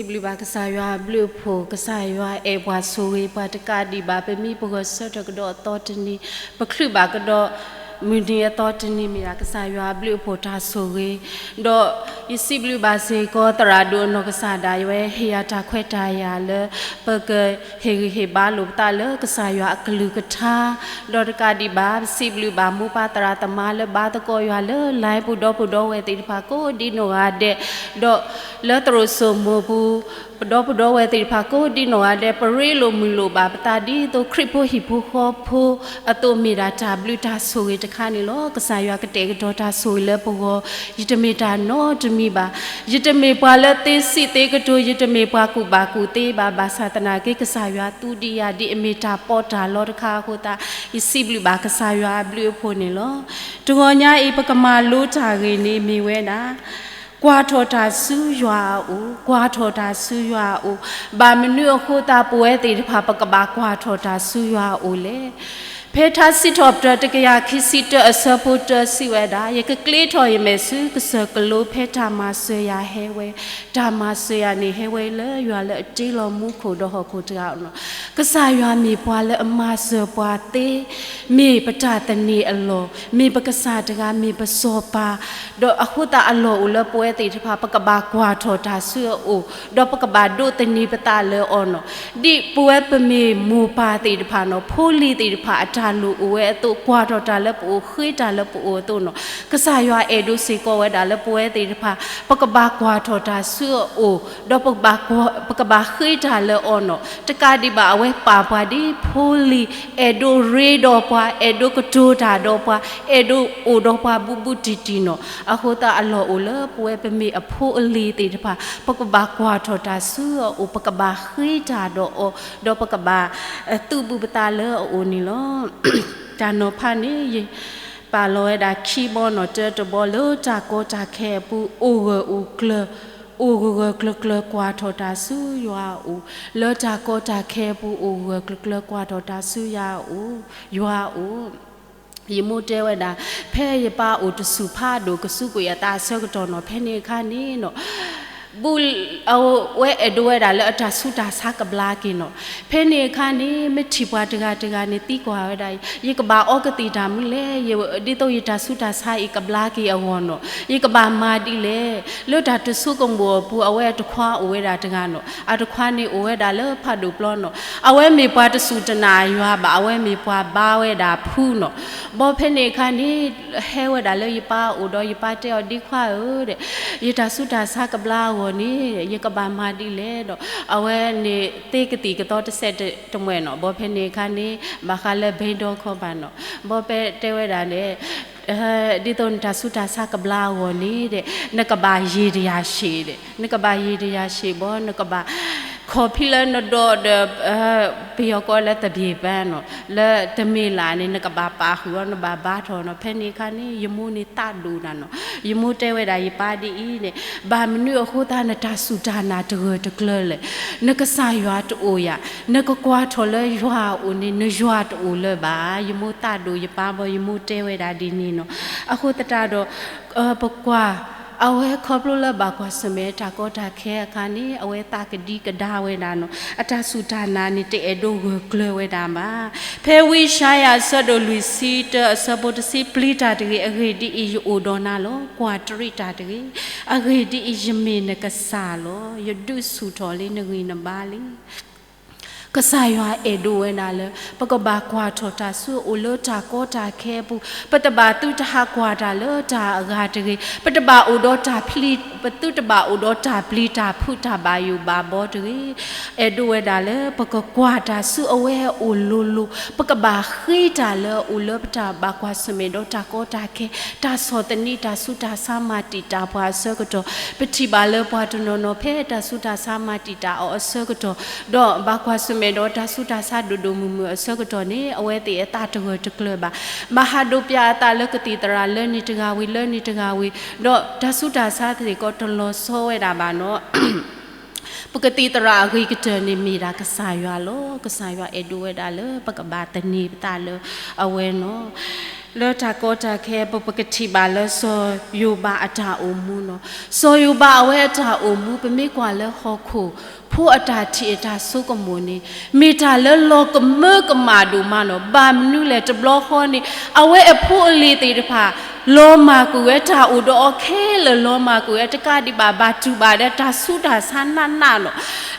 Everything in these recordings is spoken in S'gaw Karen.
စံးဘျုးဘၣ်ကစၢ်ယွၤအဘျုးအဖှိၣ်, ကစၢ်ယွၤအဲၣ်ပှၤဆိၣ်ဂ့ၤပှၤတကးဒံးဘၣ်, ပမ့ၢ်ပဂဲၤဆၢထၢၣ်ကဒီးအသီတနံၤ, ပချုးဘၣ်ကဒီးမုၢ်နံၤအသီတနံၤမ့ၢ်ဒၣ်ကစၢ်ယွၤအဘျုးအဖှိၣ်တၢ်ဆိၣ်ဂ့ၤ, ဒီးယစံးဘျုးဘၣ်စ့ၢ်ကီးသရၣ်ဒိၣ်အနီၢ်ကစၢ်ဒၣ်ဝဲ ဟ့ၣ်ယၤတၢ်ခွဲးတၢ်ယာ်လၢ ပကဟ့ၣ်ဂံၢ်ဟ့ၣ်ဘါလိာ်ပသးလၢကစၢ်ယွၤအကလုၢ်ကထါ, ဒီးတကးဒံးဘၣ် ပစံးဘျုးဘၣ်မိၢ်ပၢ်သရၣ်သမါလၢဘါသကိးယွၤလၢ live ပူၤဒီပုၢ်ဒီဝဲၢ်သ့ၣ်တဖၣ်ကိးဒ်နီၢ်ဂၤဒဲး, ဒီးလၢသရိာ်စိမိၤပူၤ ပဒီပုၢ်ဒီဝဲၢ်သ့ၣ်တဖၣ်ကိးဒ်နီၢ်ဂၤဒဲး ပရ့လိာ်မုာ်လိာ်ဘၣ်ပသးဒ်သိးခရံာ်ဖိဟံၣ်ဖိဃီဖိအသိး မ့ၢ်ဒၣ်တၢ်ဘျုးတၢ်ဆိၣ်ဂ့ၤတခါန့ၣ်လီၤ. ကစၢ်ယွၤကတဲာ်ကတီၤတၢ်ဆိၣ်ဂ့ၤလၢပဂီၢ်, ယတမ့ၢ်တၢ်နီတမံၤဘၣ်. ယတမ့ၢ်ပှၤလၢသ့စံးသ့ကတိၤ, ယတမ့ၢ်ပှၤကူၣ်ဘၣ်ကူၣ်သ့ဘၣ်, ဘၣ်ဆၣ်သနာ်က့ ကစၢ်ယွၤသူဒံးယၤဒ်အမ့ၢ်တၢ်ပီးတၢ်လီတခါအဃိသတး, ယစံးဘျုးဘၣ်ကစၢ်ယွၤအဘျုးအဖှိၣ်န့ၣ်လီၤ. တဂီၤညါအံၤ ပကမၤလိတၢ်ဂ့ၢ်န့ၣ်မ့ၢ်ဝဲဒၣ် ကွၢ်ထီၣ်တၢ်ဆူယွၤအအိၣ်, ကွၢ်ထီၣ်တၢ်ဆူယွၤအအိၣ်, ဘၣ်မနုၤအဃိသတး ပဝဲသ့ၣ်တဖၣ် ပကဘၣ်ကွၢ်ထီၣ်တၢ်ဆူယွၤအအိၣ်လဲၣ်. ဖဲထါစံးထီၣ်ပတြၢၤတကယၤခံဆံတၢအဆၢဖိတၢစံးဝဲဒၣ်, ယကကျ့ထီၣ်ယမဲာ်ဆူကစၢၢ်ကလိ ဖဲတၢ်မၤစၢၤယၤဟဲဝဲ, တၢ်မၤစၢၤယၤန့ၣ်ဟဲဝဲလၢယွၤလၢအတ့လီၤမူခိၣ်ဒီးဟီၣ်ခိၣ်တဂၤအအိၣ်လီၤ. ကစၢ်ယွၤမ့ၢ်ပှၤလၢအမၤစၢၤပှၤသ့, မ့ၢ်ပတၢ်သန့ၤအလီၢ်, မ့ၢ်ပကစၢ်တဂၤ, မ့ၢ်ပစီၤပၤ, ဒီးအဃိသတးအလီၢ်အိၣ်လၢပဝဲသ့ၣ်တဖၣ် ပကဘၣ်ကွၢ်ထီၣ်တၢ်ဆူအအိၣ်, ဒီးပကဘၣ်ဒိးသန့ၤပသးလၢအီၤန့ၣ်လီၤ. ဒ်ပဝဲပမ့ၢ်မိၢ်ပၢ်သ့ၣ်တဖၣ်န့ၣ်လီၤ, ဖိလံၤသ့ၣ်တဖၣ်အတၢ်လိၣ်အိၣ်ဝဲအသိး, ကွၢ်ထီၣ်တၢ်လၢပအိၣ်, ဃ့တၢ်လၢပအိၣ်အသိးန့ၣ်လီၤ. ကစၢ်ယွၤအဲၣ်ဒိးစ့ၢ်ကီးဝဲဒၣ်လၢပဝဲသ့ၣ်တဖၣ် ပကဘၣ်ကွၢ်ထီၣ်တၢ်ဆူအအိၣ်, ဒီးပကဘၣ်ဃ့တၢ်လၢအီၤန့ၣ်လီၤ. တကးဒံးဘၣ် အဝဲပာ်ပှၤဒ်ဖိလံၤ, အဲၣ်ဒိးရ့ဒီးပှၤ, အဲၣ်ဒိးကတိၤတၢ်ဒီးပှၤ, အဲၣ်ဒိးအိၣ်ဒီးပှၤဘူးဘူးတံၢ်တံၢ်န့ၣ်လီၤ. အဃိသတးအလီၢ်အိၣ်လၢပဝဲပမ့ၢ်အဖိအလံၤသ့ၣ်တဖၣ် ပကဘၣ်ကွၢ်ထီၣ်တၢ်ဆူအအိၣ်, ပကဘၣ်ဃ့တၢ်ဒီးအီၤ, ဒီးပကဘၣ် သူၣ်ဘူးပသးလၢအအိၣ်န့ၣ်လီၤ. တၢ်နီၤဖးန့ၣ် ယပာ်လီၤဝဲဒၣ်ခံဘီန့ၣ်လီၤ. တၢတဘီ လၢတၢ်ကီတၢ်ခဲအပူၤ အိၣ်ဂၢၢ်အိၣ်ကျၢၤ, အိၣ်ဂၢၢ်ဂၢၢ်ကျၢၤကျၢၤ ကွၢ်ထီၣ်တၢ်ဆူယွၤအအိၣ်, လၢတၢ်ကီတၢ်ခဲအပူၤ အိၣ်ဂၢၢ်ဂၢၢ်ကျၢၤကျၢၤ ကွၢ်ထီၣ်တၢ်ဆူယွၤအအိၣ်, ယွၤအအိၣ်. ယမိၢ်တဲဝဲဒၣ်, ဖဲယပၢ်အိၣ်တဆူၣ်ဖးဒိၣ် ကစူးကွံာ်အသးအဆၢကတီၢ်န့ၣ်လီၤ, ဖဲန့ၣ်အခါန့ၣ်လီၤ ဘူး, အဝဲအဲၣ်ဒိးဝဲဒၣ်လၢအတၢ်ဆူးတၢ်ဆါကဘျါက့ၤန့ၣ်လီၤ. ဖဲန့ၣ်အခါန့ၣ် မ့ၢ်ထံၣ်ပှၤတဂၤတဂၤန့ၣ် သံကွၢ်ဝဲဒၣ်, ယကဘၣ်အီကသံၣ်တၢ်မနုၤလဲၣ်, ဒ်သိးယတၢ်ဆူးတၢ်ဆါအံၤကဘျါက့ၤအဂီၢ်န့ၣ်လီၤ, ယကဘၣ်မၤဒ်လဲၣ်. လၢတၢ်တဆိကမိၣ်အပူၤ အဝဲအတခွါအိၣ်ဝဲဒၣ်တဂၤန့ၣ်လီၤ. အတခွါန့ၣ်အိၣ်ဝဲဒၣ်လၢဖးဒိၣ်ပျီန့ၣ်လီၤ. အဝဲမ့ၢ်ပှၤတစူၢ်တနာ်ယွၤဘၣ်, အဝဲမ့ၢ်ပှၤဘါဝဲဒၣ်ဖုန့ၣ်လီၤ. ဘီဖဲန့ၣ်အခါန့ၣ် ဟဲဝဲဒၣ်လၢယပၢ်အအိၣ်ဒီး ယပၢ်တဲအီၤ ဒ့ခွါဧၢ, ယတၢ်ဆူးတၢ်ဆါကဘျါအဂီၢ်န့ၣ် ယကဘၣ်မၤဒ်လဲၣ်ဒီး အဝဲန့ၣ်သ့ကသံၣ်ကသီတစဲးတမှဲၤန့ၣ်လီၤ. ဘီဖဲန့ၣ်အခါန့ၣ် ဘၣ်ဃးလၢဘ့ဒီခီဘၣ်န့ၣ်လီၤ. ဘီဖဲတဲဝဲဒၣ်န့ၣ် ဒ်သိးနတၢ်ဆူးတၢ်ဆါကဘျါအဂီၢ်န့ၣ် နကဘၣ်ယံာ်တယၢ်ဆံး, နကဘၣ်ယံာ်တယၢ်ဆံးဘီ နကဘၣ် ခီၣ်ဖံးလၢနဒိးဒီး ပယီၤကိးလၢသဘံၣ်ပၢန့ၣ်လီၤ, လၢတမ့ၢ်လၢ်န့ၣ် နကဘၣ်ပာ်ဃုာ်အီၤ နဘၣ်ဘါထီၣ်န့ၣ်လီၤ. ဖဲန့ၣ်အခါန့ၣ် ယမိၢ်န့ၣ်သးဒိၣ်နၤန့ၣ်လီၤ. ယမိၢ်တဲဝဲဒၣ်ယပၢ်ဒ်အံၤန့ၣ်, ဘၣ်မနုၤအဃိသတး နတၢ်စူၢ်တၢ်နာ်တဂၢၢ်တကျၢၤလဲၣ်. နကစၢ်ယွၤတအိၣ်ဧါ, နကကွၢ်ထီၣ်လၢယွၤအအိၣ်န့ၣ် နယွၤတအိၣ်လၢၤဘၣ်. ယမိၢ်သးဒိၣ်ယပၢ်ဘီ ယမိၢ်တဲဝဲဒၣ်ဒ်န့ၣ်န့ၣ်လီၤ. အဃိသတးဒီး ပကွၢ် အဝဲခီဖျိလၢဘၣ်ကွၢ်ဆၢၣ်မဲာ်တၢ်ကီတၢ်ခဲအခါန့ၣ် အဝဲသးကဒံကဒါဝဲဒၣ်န့ၣ်လီၤ. အတၢ်စူၢ်တၢ်နာ်န့ၣ် တအဲၣ်ဒိးဂၢၢ်ကျၢၤဝဲဒၣ်ဘၣ်. ဖဲဝံယၡါယၤအဆၢဒိၣ်လွံၢ်ဆံတၢအဆၢဖိတဆံ, ပျံၤတၢ်တဂ့ၤ, အဂ့ၢ်ဒ်အံၤ, ယအိၣ်ဒီးနၤလီၤ. ကွၢ်တရံးတၢ်တဂ့ၤ, အဂ့ၢ်ဒ်အံၤ, ယမ့ၢ်နကစၢ်လီၤ. ယဒုးဆူၣ်ထီၣ်လံနဂံၢ်နဘါလံ. ကစၢ်ယွၤအဲၣ်ဒိးဝဲဒၣ်လၢ ပကဘၣ်ကွၢ်ထီၣ်တၢ်ဆူအအိၣ်လၢတၢ်ကီတၢ်ခဲအပူၤ, ပတဘၣ်သုတဟးကွၢ်တၢ်လၢတၢ်အဂၤတဂ့ၤ, ပတဘၣ်အိၣ်ဒီးတၢ်ပျံၤ, ပသုတဘၣ်အိၣ်ဒီးတၢ်ပျံၤတၢ်ဖုးတၢ်ဘၣ်ယိၣ်ဘၣ်ဘီတဂ့ၤ. အဲၣ်ဒိးဝဲဒၣ်လၢ ပကကွၢ်တၢ်ဆူအဝဲအအိၣ်လိၤလိၤ, ပကဘၣ်ဃ့တၢ်လၢအအိၣ်လၢပတၢ်ဘၣ်ကွၢ်ဆၢၣ်မဲာ်ဒီးတၢ်ကီတၢ်ခဲ, တၢ်ဆီၣ်သနံး, တၢ်ဆူးတၢ်ဆါမၤတံာ်တာ်ပှၤအဆၢကတီၢ်. ပထံၣ်ဘၣ်လၢပှၤတနီၤနီၤ ဖဲတၢ်ဆူးတၢ်ဆါမၤတံာ်တာ်အီၤအဆၢကတီၢ်, ဒီးဘၣ်ကွၢ်ဆၢၣ်မဲာ်ဒီးတၢ်ဆူးတၢ်ဆါဒိၣ်ဒိၣ်မုၢ်မုၢ်အဆၢကတီၢ်န့ၣ် အဝဲသ့ၣ်အသးတဂၢၢ်တကျၢၤဘၣ်. ဘၣ်ဟးဒိးပျၢ်အသးလၢကသံၣ်သရၣ်လၢန့ၣ်တဂၤဝံၤလၢန့ၣ်တဂၤဝံၤ, ဒီးတၢ်ဆူးတၢ်ဆါသ့ၣ်ကီးတလီၤဆီဝဲဒၣ်ဘၣ်န့ၣ်လီၤ. ပကသံၣ်သရၣ်အဂ့ၤကတၢၢ်န့ၣ်မ့ၢ်ဒၣ်ကစၢ်ယွၤလီၤ. ကစၢ်ယွၤအဲၣ်ဒိးဝဲဒၣ်လၢ ပကဘၣ်သန့ၤပသးလၢအဝဲန့ၣ်လီၤ. လၢတၢ်ကီတၢ်ခဲအပူၤ ပကထံၣ်ဘၣ်လၢစီၤယိၤဘးအတၢ်အိၣ်မူလီၤ. စီၤယိၤဘးအဝဲအတၢ်အိၣ်မူ ပမ့ၢ်ကွၢ်လၢဟီၣ်ခိၣ်ဖိအတၢ်ထံၣ်အတၢ်ဆိကမိၣ်န့ၣ် မ့ၢ်တၢ်လၢလီၤကမၢကမၣ်ဒိၣ်မးလီၤ. ဘၣ်မနုၤလဲၣ် တဘျီဃီန့ၣ် အဝဲအဖိအလံၤသ့ၣ်တဖၣ် လီၤမၢ်ကွံာ်ဝဲ တၢ်အိၣ်ဒီးအီၤခဲလၢာ် လီၤမၢ်ကွံာ်ဝဲ တကးဒံးဘၣ် ဘၣ်တူၢ်ဘၣ်ဒီးတၢ်ဆူးတၢ်ဆါနးနးလီၤ.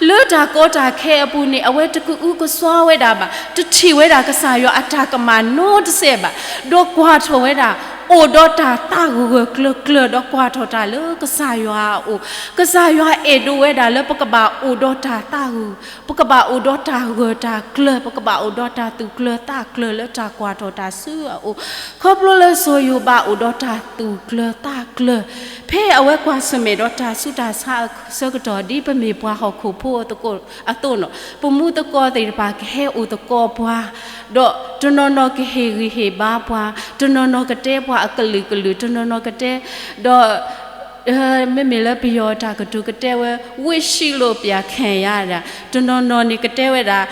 လၢတၢ်ကီတၢ်ခဲအပူၤန့ၣ် အဝဲတကအုကစွါဝဲဒၣ်ဘၣ်, တထံၣ်ဝဲဒၣ်ကစၢ်ယွၤအတၢ်ကမၣ်နီတစဲးဘၣ်, ဒီးကွၢ်ထီၣ်ဝဲဒၣ် အိၣ်ဒီးတၢ်သးဂၢၢ်ကျၢၤကျၢၤ ဒီးကွၢ်ထီၣ်တၢ်လၢကစၢ်ယွၤအအိၣ်, ကစၢ်ယွၤအဲၣ်ဒိးဝဲဒၣ်လၢပကဘၣ်အိၣ်ဒီးတၢ်သးဂၢၢ်, ပကဘၣ်အိၣ်ဒီးတၢ်ဂၢၢ်တၢ်ကျၢၤ, ပကဘၣ်အိၣ်ဒီးတၢ်သူၣ်ကျၢၤသးကျၢၤလၢတၢ်ကွၢ်ထီၣ်တၢ်ဆူအအိၣ်, ခီဖျိလၢစီၤယိၤဘးအိၣ်ဒီးတၢ်သူၣ်ကျၢၤသးကျၢၤ, ဖဲအဝဲကွၢ်ဆၢၣ်မဲာ်ဒီးတၢ်ဆူးတၢ်ဆါအဆၢကတီၢ် ဒ်ပမ့ၢ်ပှၤဟီၣ်ခိၣ်ဖိအသိးန့ၣ်, ပမူသကိးသ့ၣ်တဖၣ်ကဟဲအိၣ်သကိးပှၤ, ဒီးတနီၤနီၤကဟ့ၣ်ဂံၢ်ဟ့ၣ်ဘါပှၤ, တနီၤနီၤကတဲပှၤအကလုာ်ကလုာ်, တနီၤနီၤကတဲ, ဒီး မ့မ့ၢ်လၢပယီၤတၢ်ကတိၤကတဲဝဲ ဝ့ၢ်ၡံလိပျၢ်ခဲရၤဒၣ်, တနီၤနီၤန့ၣ်ကတဲဝဲဒၣ်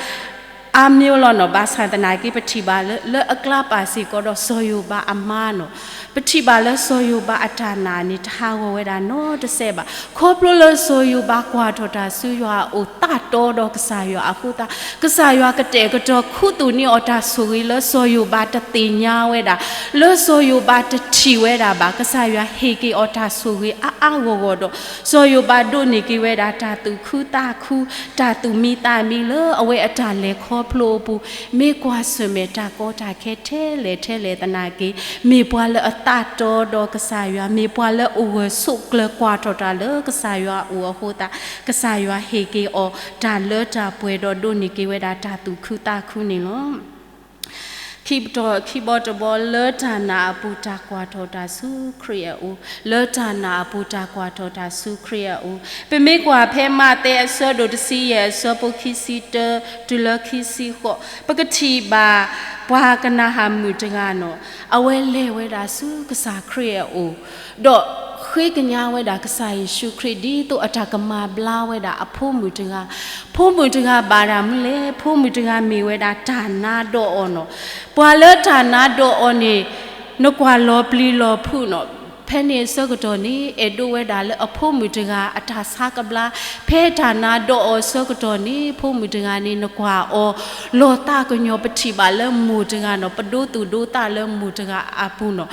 အါမံၤလီၤနီၤ. ဘၣ်ဆၣ်သနာ်က့ ပထံၣ်ဘၣ်လၢ လၢအကျါပာ်စ့ၢ်ကီးဒီးစီၤယိၤဘးအမါနီၤ, ပထံၣ်ဘၣ်လၢစီၤယိၤဘးအတၢ်နာ်န့ၣ် တဟးဂီၤဝဲဒၣ်နီတစဲးဘၣ်. ခီဖျိလၢစီၤယိၤဘးကွၢ်ထီၣ်တၢ်ဆူယွၤအအိၣ် သးတီဒီးကစၢ်ယွၤအဃိသတး, ကစၢ်ယွၤကတဲာ်ကတီၤခူသူၣ်န့ၢ်အီၤတၢ်ဆိၣ်ဂ့ၤလၢစီၤယိၤဘးတသ့ၣ်ညါဝဲဒၣ်, လၢစီၤယိၤဘးတထံၣ်ဝဲဒၣ်ဘၣ်, ကစၢ်ယွၤဟ့ၣ်က့ၤအီၤတၢ်ဆိၣ်ဂ့ၤအါအါဂီၢ်ဂီၢ်ဒီး စီၤယိၤဘးဒိးန့ၢ်က့ၤဝဲဒၣ်တၢ်သူၣ်ခုသးခု, တၢ်သူၣ်မံသးမံလၢအဝဲအတၢ်လဲၤခီဖျိအပူၤ, မ့ၢ်ကွၢ်ဆၢၣ်မဲာ်တၢ်ကီတၢ်ခဲထဲလဲၣ်ထဲလဲၣ်သနာ်က့, မ့ၢ်ပှၤလၢအသးတီဒီးကစၢ်ယွၤ, မ့ၢ်ပှၤလၢအဂၢၢ်ဆိးကျၢၤကွၢ်ထီၣ်တၢ်လၢကစၢ်ယွၤအအိၣ်အဃိသတး, ကစၢ်ယွၤဟ့ၣ်က့ၤအီၤတၢ်လၢတၢ်ပှဲၤဒီးဒိးန့ၢ်က့ၤဝဲဒၣ်တၢ်သူၣ်ခုသးခုန့ၣ်လီၤ. ခံဘီတဘီ လၢတၢ်နာ်အပူၤတၢ်ကွၢ်ထီၣ်တၢ်ဆူခရံာ်အအိၣ်, လၢတၢ်နာ်အပူၤတၢ်ကွၢ်ထီၣ်တၢ်ဆူခရံာ်အအိၣ်, ပမ့ၢ်ကွၢ်ဖဲမးသဲအဆၢဒိၣ်တဆံယဲၢ်အဆၢဖိခံဆံတၢ တုၤလၢခံဆံဃိး, ပကထံၣ်ဘၣ်ပှၤကနၤဧၣ်မုၣ်တဂၤနီၤ, အဝဲလဲၤဝဲဒၣ်ဆူကစၢ်ခရံာ်အအိၣ်, ဒီးဃ့ကညးဝဲဒၣ်ကစၢ်ယ့ၣ်ၡူးခရံာ် ဒ်သိးအတၢ်ကမၤဘျါဝဲဒၣ်အဖိမုၣ်တဂၤ, ဖိမုၣ်တဂၤဘၣ်တၢ်မနုၤလဲၣ်, ဖိမုၣ်တဂၤမ့ၢ်ဝဲဒၣ်တၢ်နါဒီးအီၤနီၤ, ပှၤလၢတၢ်နါဒီးအီၤန့ၣ် နကွၢ်လီၤပျံၤလီၤဖုးနီၤ, ဖဲန့ၣ်အဆၢကတီၢ်န့ၣ် အဲၣ်ဒိးဝဲဒၣ်လၢအဖိမုၣ်တဂၤအတၢ်ဆါကဘျါ, ဖဲတၢ်နါဒီးအီၤအဆၢကတီၢ်န့ၣ် ဖိမုၣ်တဂၤန့ၣ် နကွၢ်အီၤ လီၤသးကညီၤ ပထံၣ်ဘၣ်လၢမိၢ်တဂၤနီၤ, ပဒိသူၣ်ဒိသးလၢမိၢ်တဂၤအပူၤနီၤ,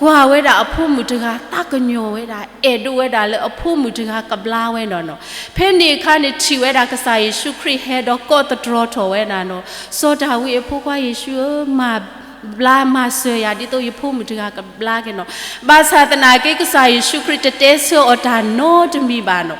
ကွၢ်ဝဲဒၣ်အဖိမုၣ်တဂၤ သးကညီၤဝဲဒၣ် အဲၣ်ဒိးဝဲဒၣ်လၢအဖိမုၣ်တဂၤကဘျါဝဲနီၤနီၤ, ဖဲန့ၣ်အခါန့ၣ် ထံၣ်ဝဲဒၣ်ကစၢ်ယ့ၣ်ၡူးခရံာ်ဟဲဒီးကိးသတြီၤထီၣ်ဝဲဒၣ်နီၤ, စီၤဒၤဝံးအဖိခွါယ့ၣ်ၡူးဧၢ, မၤဘျါမၤစၢၤယၤ ဒ်သိးယဖိမုၣ်တဂၤကဘျါက့ၤနီၤ, ဘၣ်ဆၣ်သနာ်က့ ကစၢ်ယ့ၣ်ၡူးခရံာ်တတဲဆၢအီၤတၢ်နီတမံၤ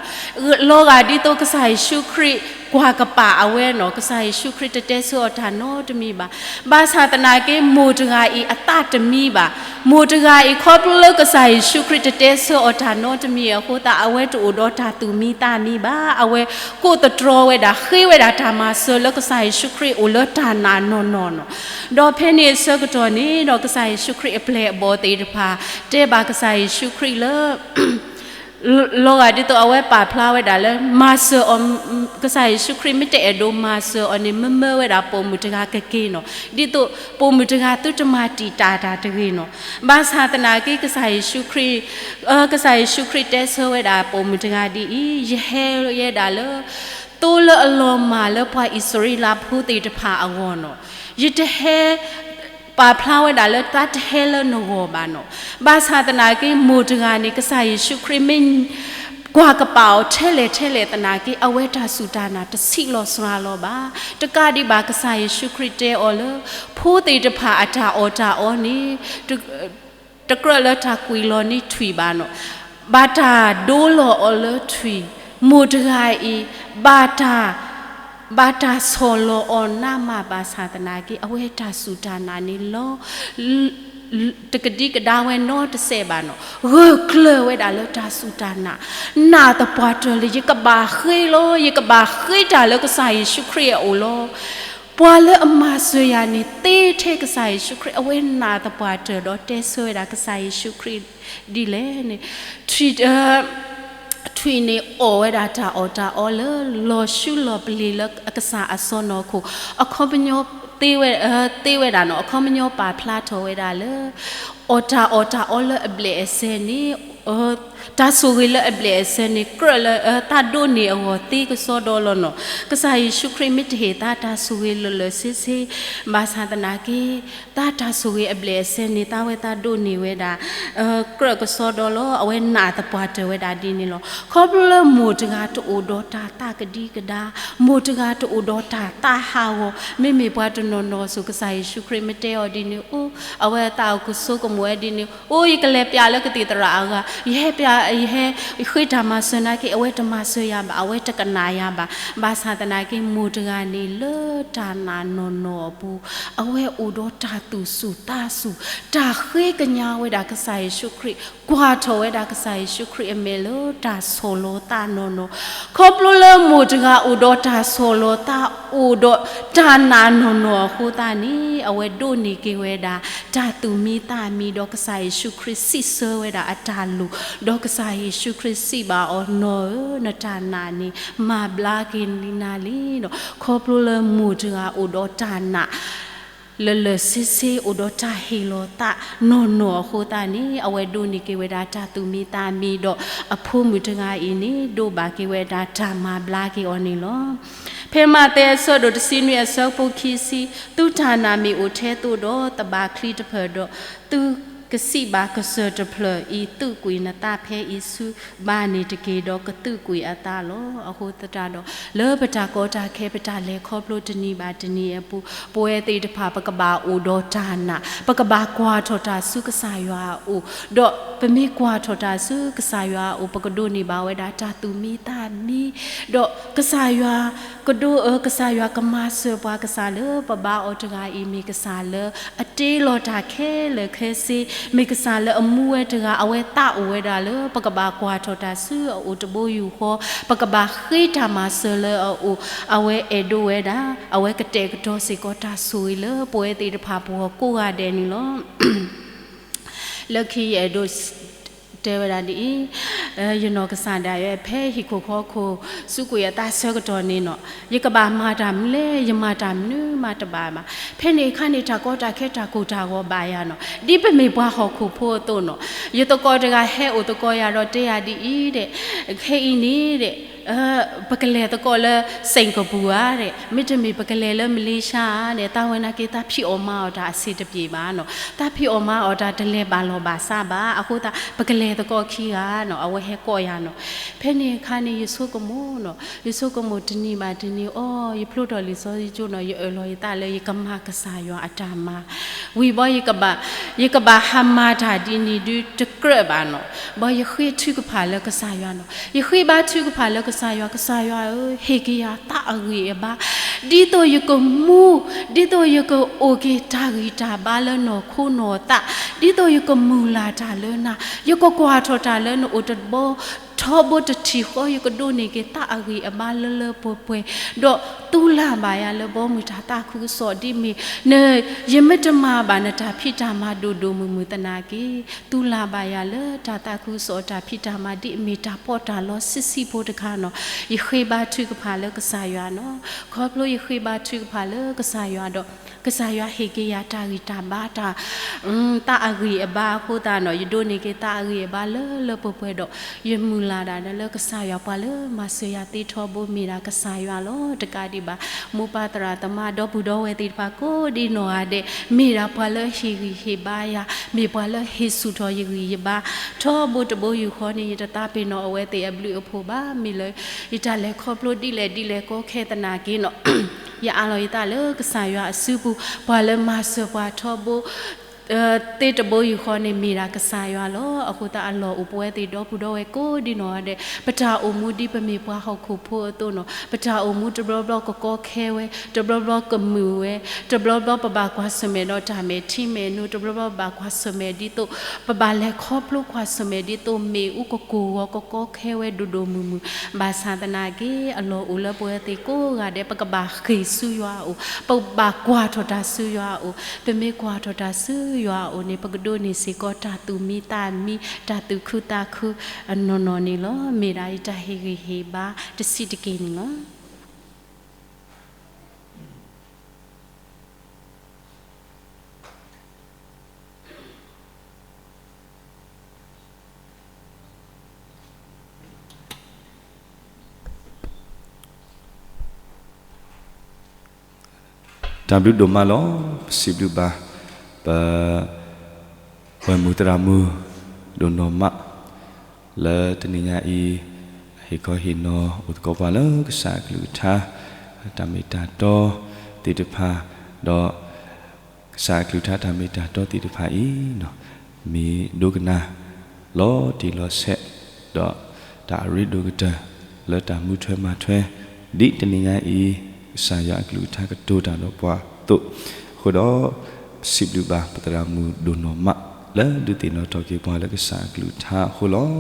ဘၣ်နီၤ, လီၤဂာ်ဒ်သိးကစၢ်ယ့ၣ်ၡူးခရံာ်ကွၢ်ကပာ်အဝဲနီၤ, ကစၢ်ယ့ၣ်ၡူးခရံာ်တတဲဆၢအီၤတၢ်နီတမံၤဘၣ်, ဘၣ်ဆၣ်သနာ်က့ မိၢ်တဂၤအံၤအသးတမံဘၣ်, မိၢ်တဂၤအံၤ ခီဖျိလၢကစၢ်ယ့ၣ်ၡူးခရံာ်တတဲဆၢအီၤတၢ်နီတမံၤအဃိသတး အဝဲတအိၣ်ဒီးတၢ်သူၣ်မံသးမံဘၣ်, အဝဲကိးသတြီၤဝဲဒၣ် ဃ့ဝဲဒၣ်တၢ်မၤစၢၤလၢကစၢ်ယ့ၣ်ၡူးခရံာ်အအိၣ်လၢတၢ်နာ်နီၢ်နီၢ်နီၤ, ဒီးဖဲန့ၣ်အဆၢကတီၢ်န့ၣ်ဒီး ကစၢ်ယ့ၣ်ၡူးခရံာ်အပျဲၢ်အဘီၣ်သ့ၣ်တဖၣ် တဲဘၣ်ကစၢ်ယ့ၣ်ၡူးခရံာ်လၢ လီၤဂာ်ဒ်သိးအဝဲပာ်ဖျါဝဲဒၣ်လၢ မၤစၢၤအီၤ, ကစၢ်ယ့ၣ်ၡူးခရံာ်မ့ၢ်တအဲၣ်ဒိးမၤစၢၤအီၤန့ၣ် မၢမၢဝဲဒၣ်ပိာ်မုၣ်တဂၤကက့ၤနီၤ, ဒ်သိးပိာ်မုၣ်တဂၤသုတမၤတံာ်တာ်တၢ်တဂ့ၤနီၤ, ဘၣ်ဆၣ်သနာ်က့ ကစၢ်ယ့ၣ်ၡူးခရံာ် ကစၢ်ယ့ၣ်ၡူးခရံာ်တဲဆၢဝဲဒၣ်ပိာ်မုၣ်တဂၤဒ်အံၤ, ယဟဲယဲဒၣ်လၢ သိလၢအလီၤမၢ်လၢပှၤအံၣ်စရ့လးဖိသ့ၣ်တဖၣ်အဂီၢ်နီၤ, ယတဟဲ ပာ်ဖျါဝဲဒၣ်လၢသးတဟဲလၢနဂီၢ်ဘၣ်နီၤ, ဘၣ်ဆၣ်သနာ်က့ မိၢ်တဂၤန့ၣ် ကစၢ်ယ့ၣ်ၡူးခရံာ်မ့ၢ်ကွၢ်ကပာ်အီၤထဲလဲၣ်ထဲလဲၣ်သနာ်က့ အဝဲတၢ်စူၢ်တၢ်နာ်တဆံးလီၤစှၤလီၤဘၣ်, တကးဒံးဘၣ် ကစၢ်ယ့ၣ်ၡူးခရံာ်တဲအီၤလၢ ဖိသ့ၣ်တဖၣ်အတၢ်အီၣ်တၢ်အီန့ၣ် တကြၢးလၢတၢ်ကွံာ်လီၤန့ၢ်ထွံၣ်ဘၣ်နီၤ, ဘၣ်တၢ်ဒိလီၤအီၤလၢထွံၣ်, မိၢ်တဂၤအံၤ ဘၣ်တၢ် ဘၣ်တၢ်ဆီၣ်လီၤအီၤနးမးဘၣ်ဆၣ်သနာ်က့ အဝဲတၢ်စူၢ်တၢ်နာ်န့ၣ်လီၤ တကဒံကဒါဝဲနီတစဲးဘၣ်နီၤ, ဂၢၢ်ကျၢၤဝဲဒၣ်လၢတၢ်စူၢ်တၢ်နာ်, နာ်သပှၢ်တၢၢ်လၢယကဘၣ်ဃ့လီၤ, ယကဘၣ်ဃ့တၢ်လၢကစၢ်ယ့ၣ်ၡူးခရံာ်အအိၣ်လီၤ. ပှၤလၢအမၤစၢၤယၤန့ၣ် သ့ထဲကစၢ်ယ့ၣ်ၡူးခရံာ်, အဝဲနာ်သပှၢ်တၢၢ်ဒီးတဲဆၢဝဲဒၣ်ကစၢ်ယ့ၣ်ၡူးခရံာ်ဒ်လဲၣ်န့ၣ်, ထွံၣ် ထွံၣ် ထွံၣ်န့ၣ်အီၣ်ဝဲဒၣ်တၢ်အီၣ်တၢ်အီလၢ လီၤဆူလီၤပလ့ၤလၢအကစၢ်အစီနီၢ်ခိၣ်, အခီပညီသ့ဝဲ, သ့ဝဲဒၣ်နီၤ, အခီပညီပာ်ဖျါထီၣ်ဝဲဒၣ်လၢ အီၣ်တၢ်အီၣ်တၢ်အီလၢအဘျဲၣ်အစဲန့ၣ်, တၢ်ဆိၣ်ဂ့ၤလၢအဘျဲၣ်အစဲန့ၣ် ကြၢးလၢတၢ်ဒိးန့ၢ်အဂီၢ်သ့ကစီဒီလီၤနီၤ. ကစၢ်ယ့ၣ်ၡူးခရံာ်မ့ၢ်တဟ့ၣ်သးတၢ်ဆိၣ်ဂ့ၤလၢာ်လၢာ်ဆ့ဆ့, ဘၣ်ဆၣ်သနာ်က့ တၢ်ဆိၣ်ဂ့ၤအဘျဲၣ်အစဲန့ၣ် သးဝဲသးဒိးန့ၢ်ဝဲဒၣ် ကြၢးကစီဒီလီၤ. အဝဲနာ်သပှၢ်တၢၢ်ဝဲဒၣ်ဒ်န့ၣ်လီၤ. ခီဖျိလၢမိၢ်တဂၤတအိၣ်ဒီးတၢ်သးကဒံကဒါ, မိၢ်တဂၤတအိၣ်ဒီးတၢ်သးဟးဂီၤ, မ့မ့ၢ်ပှၤတနီၤနီၤအသိး ကစၢ်ယ့ၣ်ၡူးခရံာ်မ့ၢ်တဲအီၤဒ်န့ၣ် အိၣ်, အဝဲသးအိၣ်ကဆိကမိၣ်ဝဲဒ်န့ၣ် အိၣ် ယကလဲၤပျးလၢကသံၣ်သရၣ်အဂၤ, ယဟဲပျး, ယဟဲဃ့တၢ်မၤစၢၤနာ်က့ အဝဲတမၤစၢၤယၤဘၣ်, အဝဲတကနၣ်ယၤဘၣ်. ဘၣ်ဆၣ်သနာ်က့ မိၢ်တဂၤန့ၣ် လၢတၢ်နာ်နီၢ်နီၢ်အပူၤ, အဝဲအိၣ်ဒီးတၢ်သူၣ်စူၤသးစူၤ, တၢ်ဃ့ကညးဝဲဒၣ်ကစၢ်ယ့ၣ်ၡူးခရံာ်, ကွၢ်ထီၣ်ဝဲဒၣ်ကစၢ်ယ့ၣ်ၡူးခရံာ်အမဲာ်လၢတၢ်ဆီၣ်လီၤသးနီၢ်နီၢ်. ခီဖျိလၢမိၢ်တဂၤအိၣ်ဒီးတၢ်ဆီၣ်လီၤသး, အိၣ်ဒီးတၢ်နာ်နီၢ်နီၢ်အဃိသတးန့ၣ် အဝဲဒိးန့ၢ်က့ၤဝဲဒၣ် တၢ်သူၣ်မံသးမံဒီး ကစၢ်ယ့ၣ်ၡူးခရံာ်စံးဆၢဝဲဒၣ်အတၢ်လိၣ်, ဒီးကစၢ်ယ့ၣ်ၡူးခရံာ်စံးဘၣ်အီၤ, နီၢ်ဧၢ, နတၢ်နာ်န့ၣ် မၤဘျါက့ၤနၤလံဒီး ခီဖျိလၢမိၢ်တဂၤအိၣ်ဒီးတၢ်နာ် လၢာ်လၢာ်ဆ့ဆ့ အိၣ်ဒီးတၢ်ဟ့ၣ်လီၤသးနီၢ်နီၢ်အဃိသတးန့ၣ် အဝဲဒိးန့ၢ်က့ၤဝဲဒၣ်တၢ်သူၣ်မံသးမံဒီး အဖိမုၣ်တဂၤအံၤန့ၣ် ဒိးဘၣ်က့ၤဝဲဒၣ်တၢ်မၤဘျါက့ၤအီၤန့ၣ်လီၤ. ဖဲမးသဲအဆၢဒိၣ်တဆံနွံအဆၢဖိခံဆံ, သုတၢ်နာ်မ့ၢ်အိၣ်ထဲသိးဒီး သဘၣ်ချံတဖျၢၣ်ဒီး သုကစံးဘၣ်ကစၢၢ်တဖျၢၣ်အံၤ, သုးကွံာ်နသးဖဲအံၤဆူဘါန့ၣ်တက့ၢ်, ဒီးကသုးကွံာ်အသးလီၤ. အဃိသတးဒီး လၢပတၢ်ကီတၢ်ခဲ ပတၢ်လဲၤခီဖျိတနံၤဘၣ်တနံၤအပူၤ, ပဝဲသ့ၣ်တဖၣ် ပကဘၣ်အိၣ်ဒီးတၢ်နာ်, ပကဘၣ်ကွၢ်ထီၣ်တၢ်ဆူကစၢ်ယွၤအအိၣ်, ဒီးပမ့ၢ်ကွၢ်ထီၣ်တၢ်ဆူကစၢ်ယွၤအအိၣ် ပကဒိးန့ၢ်ဘၣ်ဝဲဒၣ်တၢ်သူၣ်မံသးမံ, ဒီးကစၢ်ယွၤ ကဒိးအၢ ကစၢ်ယွၤကမၤစၢၤပှၤ, ကစၢ်လၢပဘါအီၤတဂၤအံၤ မ့ၢ်ကစၢ်လၢအတ့လီၤတၢ်ခဲလၢာ်ခဲဆ့, မ့ၢ်ကစၢ်လၢအမူဝဲတဂၤ, အဝဲသးအိၣ်ဝဲဒၣ်လၢ ပကဘၣ်ကွၢ်ထီၣ်တၢ်ဆူအအိၣ်တဘိယူၢ်ဃီ, ပကဘၣ်ဃ့တၢ်မၤစၢၤလၢအအိၣ်, အဝဲအဲၣ်ဒိးဝဲဒၣ်, အဝဲကတဲာ်ကတီၤစ့ၢ်ကီးတၢ်ဆိၣ်ဂ့ၤလၢပဝဲသ့ၣ်တဖၣ်ပဂီၢ်ကိးဂၤဒဲးန့ၣ်လီၤ. လၢခံယအဲၣ်ဒိး တဲဝဲဒၣ်ဒ်အံၤ, ယနီၢ်ကစၢ်ဒၣ်ယဲ ဖဲဟံၣ်ခိၣ်ဃီခိၣ် စူးကွံာ်အသးဆၢကတီၢ်န့ၣ်နီၤ, ယကဘၣ်မၤတၢ်မနုၤလဲၣ်, ယမၤတၢ်မနုၤမးတဘၣ်ဘၣ်. ဖဲန့ၣ်အခါန့ၣ် တၢ်ကီတၢ်ခဲတၢ်ကိၢ်တၢ်ဂီၤဘၣ်ယၤနီၤ, ဒ်ပမ့ၢ်ပှၤဟီၣ်ခိၣ်ဖိအသိးနီၤ, ယသကိးတဂၤဟဲအိၣ်သကိးယၤဒီးတဲယၤဒ်အံၤဒီး, ခဲအံၤန့ၣ်ဒီး ပကလဲၤသကိးလၢ စ့ၣ်ကပူၤဧါဒီး, မ့တမ့ၢ်ပကလဲၤလၢမလ့ၡါဧါဒီး, သးဝဲနာ်က့ သးဖံးအီၣ်မၤအီၣ်တၢ်အဆံးတပျ့ၤဘၣ်နီၤ, သးဖံးအီၣ်မၤအီၣ်တၢ်တလဲၤဘၣ်လီၢ်ဘၣ်စးဘၣ်, အဃိသတး ပကလဲၤသကိးခံဂၤနီၤ, အဝဲဟဲကိးယၤနီၤ. ဖဲန့ၣ်အခါန့ၣ် ယဆိကမိၣ်နီၤ, ယဆိကမိၣ်တနံၤဘၣ်တနံၤ, အိ ယဖျိထီၣ်လံာ်စီဆှံကၠိနီၤ, ယအၢၣ်လီၤယသးလၢယကမၤကစၢ်ယွၤအတၢ်မၤ, ဝံၤဘီ ယကဘၣ်ဟးမၤတၢ်ဒ်န့ၣ်ဒုတကြၢးဘၣ်နီၤ, ဘီယဃ့ထုကဖၣ်လၢကစၢ်ယွၤနီၤ, ယဃ့ဘါထုကဖၣ်လၢကစၢ်ယွၤ, ကစၢ်ယွၤဧၢ, ဟ့ၣ်က့ၤယၤသးအဂံၢ်အဘါ, ဒ်သိးယကမူ, ဒ်သိးယကအိၣ်က့ၤတၢ်ဂံၢ်တၢ်ဘါလၢနီၢ်ခိနီၢ်သး, ဒ်သိးယကမုၢ်လၢ်တၢ်လၢနၤ, ယကကွၢ်ထီၣ်တၢ်လၢနအိၣ်တဘီ ထီဘိတထံၣ်ဃီ, ယကဒိးန့ၢ်က့ၤသးအဂံၢ်အဘါလၢလၢပှဲၤပှဲၤ, ဒီးသူလၢ်ဘၣ်ယၤလၢဘီမုၢ်တၢ်သးခုကစီၣ်ဒ်မ့ၢ်, ယမ့ၢ်တမၤဘၣ်နတၢ်ဖံးတၢ်မၤဒိၣ်ဒိၣ်မုၢ်မုၢ်သနာ်က့, သူလၢ်ဘၣ်ယၤလၢတၢ်သးခုကစီၣ်တၢ်ဖံးတၢ်မၤဒ်အမ့ၢ်တၢ်ပီးတၢ်လီဆံးဆံးဖိတခါနီၤ, ယဃ့ဘါထုကဖၣ်လၢကစၢ်ယွၤနီၤ, ခီဖျိယဃ့ဘါထုကဖၣ်လၢကစၢ်ယွၤဒီး ကစၢ်ယွၤဟ့ၣ်က့ၤယၤတၢ်ဂံၢ်တၢ်ဘါတၢ် သးအဂံၢ်အဘါအဃိသတးနီၤ, ယဒိးန့ၢ်က့ၤသးအဂံၢ်အဘါလၢလၢပှဲၤပှဲၤဒီး ယမုၢ်လၢ်ဒၣ်လၢကစၢ်ယွၤ, ပှၤလၢမၤစၢၤယၤသ့ထီဘိမ့ၢ်ဒၣ်ကစၢ်ယွၤလီၤ. တကးဒံးဘၣ် မိၢ်ပၢ်သရၣ်သမါဒီပုၢ်ဒီဝဲၢ်သ့ၣ်တဖၣ်ကိးဒ်နီၢ်ဂၤဒဲး, မ့ၢ်ဒၣ်ပှၤလၢဟ့ၣ်ဂံၢ်ဟ့ၣ်ဘါယၤ, မ့ၢ်ပှၤလၢဟ့ၣ်ဆူၣ်ထီၣ်ယဂံၢ်ယဘါ, ထီဘိတဘိယူၢ်ဃီန့ၣ် ယတသးပ့ၤနီၣ်အဝဲသ့ၣ်အဘျုးအဖှိၣ်ဘၣ်. မ့ၢ်လၢယတၢ်လဲၤခီဖျိဒ်လဲၣ်ဒ်လဲၣ်ကီခဲသနာ်က့နီၤ ယအးလီၤယသးလၢကစၢ်ယွၤအစုပူၤ, ပှၤလၢမၤစၢၤပှၤထီဘိ သ့တဘိယူၢ်ဃီန့ၣ် မ့ၢ်ဒၣ်ကစၢ်ယွၤလီၤ. အဃိသတးအလီၢ်အိၣ်ပဝဲသ့ၣ်ဒီပုၢ်ဒီဝဲၢ်ကိးဒ်နီၢ်ဂၤဒဲး, ပတၢ်အိၣ်မူဒ်ပမ့ၢ်ပှၤဟီၣ်ခိၣ်ဖိအသိးနီၤ, ပတၢ်အိၣ်မူတဘျီဘျီကကီခဲဝဲ, တဘျီဘျီကမုာ်ဝဲ, တဘျီဘျီပဘၣ်ကွၢ်ဆၢၣ်မဲာ်ဒီးတၢ်မဲာ်ထံမဲာ်နိ, တဘျီဘျီပဘၣ်ကွၢ်ဆၢၣ်မဲာ်ဒ်သိး, ပဘၣ်လဲၤခီဖျိကွၢ်ဆၢၣ်မဲာ်ဒ်သိး မ့ၣ်အူကကိၢ်ဂီၤကကီခဲဝဲဒိၣ်ဒိၣ်မုၢ်မုၢ်, ဘၣ်ဆၣ်သနာ်က့ အလီၢ်အိၣ်လၢပဝဲသ့ၣ်ကိးဂၤဒဲး ပကဘၣ်ဃ့ၢ်ဆူယွၤအအိၣ်, ပဘၣ်ကွၢ်ထီၣ်တၢ်ဆူယွၤအအိၣ်, ပမ့ၢ်ကွၢ်ထီၣ်တၢ်ဆူ ပကလဲၤဆူယွၤအအိၣ်န့ၣ် ပကဒိးန့ၢ်စ့ၢ်ကီးတၢ်သူၣ်မံသးမံ, တၢ်သူၣ်ခုသးခုအနီၢ်နီၢ်န့ၣ်လီၤ. မ့ၢ်ဒၣ်အံၤတၢ်ဟ့ၣ်ဂံၢ်ဟ့ၣ်ဘါတဆံးတက့ၢ်န့ၣ်လီၤ. တၢ်ဘျုးဒိၣ်မးလီၤ. ပစံးဘျုးဘၣ် ပ ဝဲၢ်မုၢ်သရၣ်မုၣ် ဒိၣ်နီၢ်မး လၢတနံၤညါအံၤ ဟ့ၣ်ခီဟ့ၣ်နီၤအိၣ်သကိးပှၤလၢကစၢ်အကလုၢ်ကထါ တၢ်မ့ၢ်တၢ်တီသ့ၣ်တဖၣ် ဒီး ကစၢ်အကလုၢ်ကထါတၢ်မ့ၢ်တၢ်တီသ့ၣ်တဖၣ်အံၤ မ့ၢ်ဒိကနၣ် လီၤတံၢ်လီၤဆဲး ဒီးတၢ်အရ့ဒိၣ်ကတၢၢ် လၢတၢ်မူထွဲမၤထွဲ ဒ်တနံၤညါအံၤ ကစၢ်ယွၤအကလုၢ်ကထါကတိၤတၢ်ဒီးပှၤအသိး အဃိဒီး ပစံးဘျုးဘၣ်ပသရၣ်မုၣ်ဒိၣ်နီၢ်မး လၢဒုးသ့ၣ်နီၣ်ထီၣ်က့ၤပှၤလၢကစၢ်အကလုၢ်ကထါအဃိလီၤ.